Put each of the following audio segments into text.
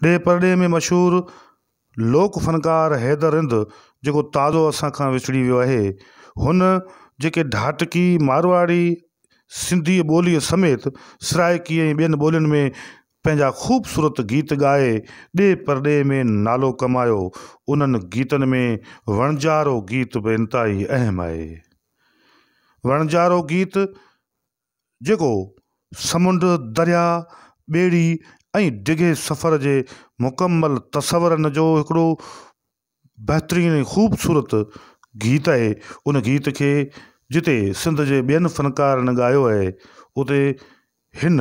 ڏيهه پرڏيهه ۾ مشهور لوڪ فنڪار حيدر رند جيڪو تازو اسان کان وڇڙي ويو آهي، هن جيڪي ڍاٽڪي، مارواڙي، سنڌي ٻوليء سميت سرائڪي ۽ ٻين ٻولين ۾ پنهنجا خوبصورت گيت ڳائي ڏيهه پرڏيهه ۾ نالو ڪمايو، انهن گيتن ۾ وڻجارو گيت به انتهائي اهم آهي. وڻجارو گيت جيڪو سمنڊ، درياء، ٻيڙي ۽ ڊگهي سفر جي مڪمل تصورن جو هڪڙو بهترين ۽ خوبصورت گيت آهي. ان گيت کي جتي سنڌ جي ٻين فنڪارن ڳايو آهي، اتي هن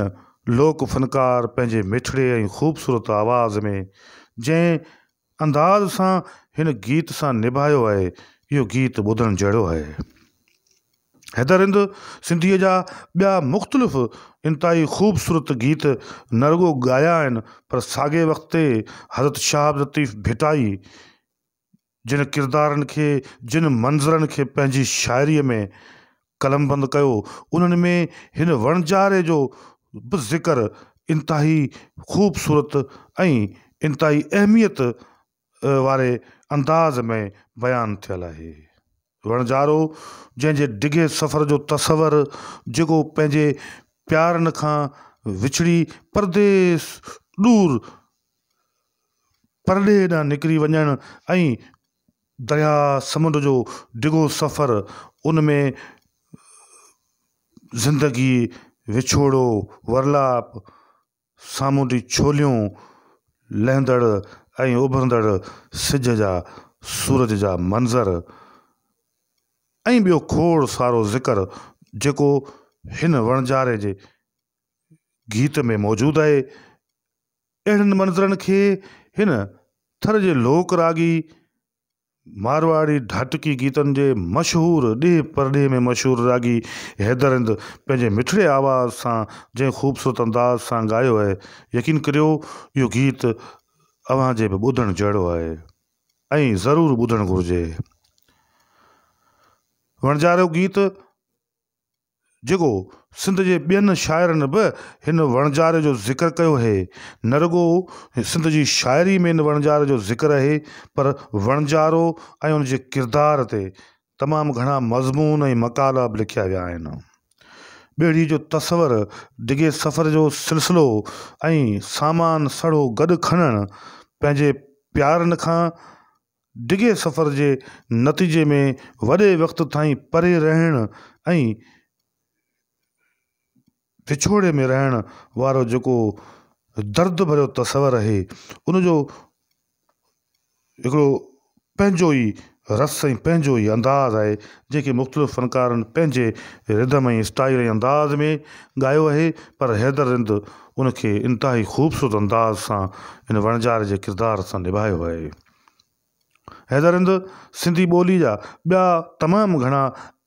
لوڪ فنڪار پنهنجي مٺڙي ۽ خوبصورت آواز ۾ جنهن انداز سان هن گيت سان نڀايو آهي، اهو گيت ٻڌڻ جهڙو آهي. حيدر رند سنڌيء جا ٻيا مختلف انتهائي خوبصورت گيت نه رڳو ڳايا آهن پر ساڳئي وقت تي حضرت شاهه عبداللطيف ڀٽائي جن ڪردارن کي، جن منظرن کي پنهنجي شاعريء ۾ قلمبند ڪيو، انهن ۾ هن وڻجاري جو به ذڪر انتهائي خوبصورت ۽ انتهائي اهميت واري انداز ۾ بيان ٿيل آهي. وڻجارو جنهن جي ڊگهي سفر جو تصور جيڪو پنهنجي پيارن کان وڇڙي پرديس ڏور پرڏيهه ڏانهن نڪري وڃڻ ۽ درياء سمنڊ جو ڊگهو سفر ان ۾ زندگي وڇوڙو ورلاپ سامونڊي ڇوليون لهندڙ ۽ اڀرندڙ سج جا سورج جا منظر ۽ ٻيو کوڙ سارو ذڪر جيڪو هن وڻجاري جي گيت ۾ موجود آهي. اهڙن منظرن کي هن ٿر جي لوڪ راڳي مارواڙي ڍاٽڪي گيتن جي مشهور ڏيهه پرڏيهه ۾ مشهور راڳي حيدر رند پنهنجي مٺڙي آواز سان جنهن خوبصورت انداز سان ڳايو آهي يقين ڪريو اهو گيت اوهان جي به ٻڌڻ جهڙو آهي ۽ ضرور ٻڌڻ گهرجي. وڻجارو گيت جيڪو سنڌ جي ٻين شاعرن به هن وڻجاري جو ذڪر ڪيو آهي. نه رڳو سنڌ جي شاعري ۾ هن وڻجاري جو ذڪر آهي پر وڻجارو ۽ ان جي ڪردار تي تمام گهڻا مضمون ۽ مقالا به لکيا ويا آهن. ٻيڙي جو تصور، ڊگهي سفر جو سلسلو ۽ سامان سڙهو گڏ کڻڻ، پنهنجي پيارن کان ڊگهي سفر جي نتيجي ۾ وڏي وقت تائين پري رهڻ ۽ وڇوڙي ۾ رهڻ وارو جيڪو درد ڀريو تصور آهي ان جو هڪڙو پنهنجو ئي رس ۽ پنهنجو ئي انداز آهي جنهن کي مختلف فنڪارن پنهنجي ردم ۽ اسٽائل ۽ انداز ۾ ڳايو آهي پر حيدر رند ان کي انتهائي خوبصورت انداز سان ان وڻجاري جي ڪردار سان نڀايو آهي. حيدر رند سنڌي ٻولي جا ٻيا تمام گهڻا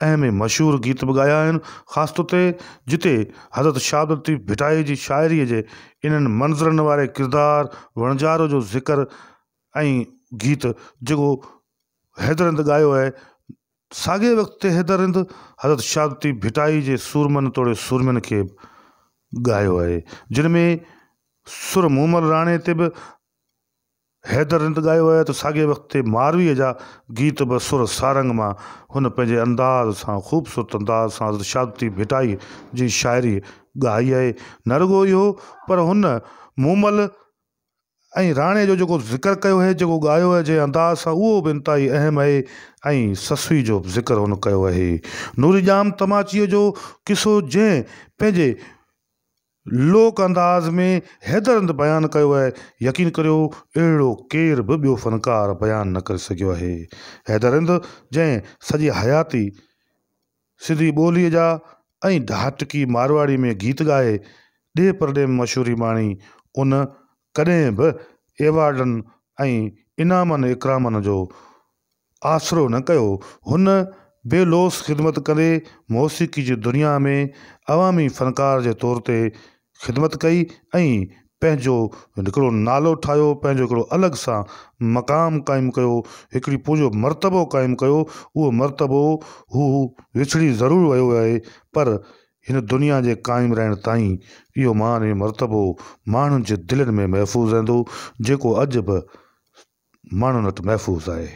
اهم ۽ مشهور گيت به ڳايا آهن، خاص طور تي جتي حضرت شاهه عبداللطيف ڀٽائي جي شاعريء جي انهن منظرن واري ڪردار وڻجارو جو ذڪر ۽ گيت جيڪو حيدر رند ڳايو آهي، ساڳئي وقت تي حيدر رند حضرت شاهه عبداللطيف ڀٽائي جي سورمن توڙي سورمين کي به ڳايو آهي، جن ۾ سر مومل راڻي تي به حيدر رند ڳايو آهي ته ساڳئي وقت تي مارويء جا گيت به سر سارنگ مان هن پنهنجي انداز سان خوبصورت انداز سان حضرت شاهه عبداللطيف ڀٽائي جي شاعري ڳائي آهي. نه رڳو اهو پر هن مومل ۽ راڻي جو جيڪو ذڪر ڪيو آهي، جيڪو ڳايو آهي جنهن انداز سان اهو به انتهائي اهم آهي ۽ سسئي جو به ذڪر هن ڪيو آهي. نوري ڄام تماچيء جو قصو جنهن پنهنجي لوڪ انداز ۾ حيدر رند بيان ڪيو آهي، يقين ڪريو اهڙو ڪير به ٻيو فنڪار بيان نه ڪري سگهيو آهي. حيدر رند جنهن سڄي حياتي سنڌي ٻوليء جا ۽ ڍاٽڪي مارواڙي ۾ گيت ڳائي ڏيهه پرڏيهه ۾ مشهوري ماڻي، ان ڪڏهن به ايوارڊن ۽ انعامن اڪرامن جو آسرو نه ڪيو. هن بي لوث خدمت ڪندي موسيقي جي دنيا ۾ عوامي فنڪار جي طور تي خدمت ڪئي ۽ پنهنجو هڪڙو نالو ٺاهيو، پنهنجو هڪڙو الڳ سان مقام قائم ڪيو، هڪڙي پنهنجو مرتبو قائم ڪيو، اهو مرتبو هو وڇڙي ضرور ويو آهي پر هن دنيا جي قائم رهڻ تائين اهو مان ۽ مرتبو ماڻهن جي دلين ۾ محفوظ رهندو، جيڪو اڄ به ماڻهن وٽ محفوظ آهي.